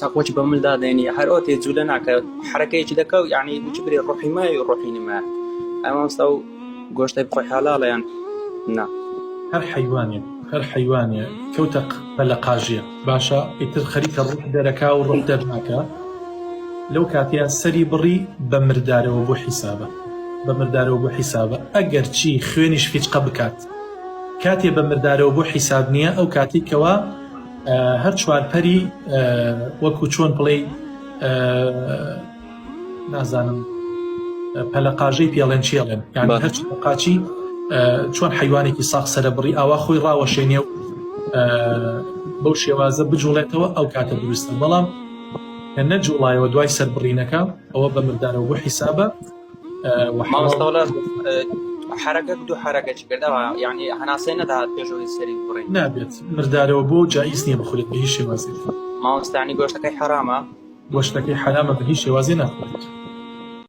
چەقۆچ بە مل دادێنی هەر ئەو تێ جوولە ناکە حرەکەیەکی دەکە و یعنی وچ برێ ڕۆحی مای و ڕۆحی نمایە ئەی مامۆستا و گۆشتەی بخۆی حەلاڵە یان نا؟ هەر حەیوانێک هەر حەیوانێ کەوتە پەلەقاژێ باشە ئیتر خەریکە ڕوح دەرەکا و ڕوح دەرناکا لەو کاتەیا سەری بڕی بە مردارەوە بۆ حیسابە بە مردارەوە بۆ حیسابە ئەگەر چی خوێنیش فیچقە بکات کاتێ بە مردارەوە بۆ حیساب نییە ئەو کاتی کەوا هەر چوارپەری وەکو چۆن بڵێی نازانم پەلەقاژەی پێڵێن چێڵێن یان هەر قاچی چۆن حیوانێکی ساخ سەرە بڕی ئاوا خۆی ڕاوەشێنێ و بەو شێوازە بجوڵێتەوە ئەو کاتە دروستە بەڵام کە نەجوڵایەوە دوای سەربڕینەکە ئەوە بە مردارەوە بۆ حیسابە حرەکە دوو حرەکە چی کردەوە یعنی هەناسەی نەدەهات پێشەوەی سەری بڕی نابێت مردارەوە بۆ جائیز نییە بخورێت بە هیچ شێوازێک مامۆستانی گۆشتەکەی حرامە گۆشتەکەی حرامە بە هیچ شێوازێ ناخورێت.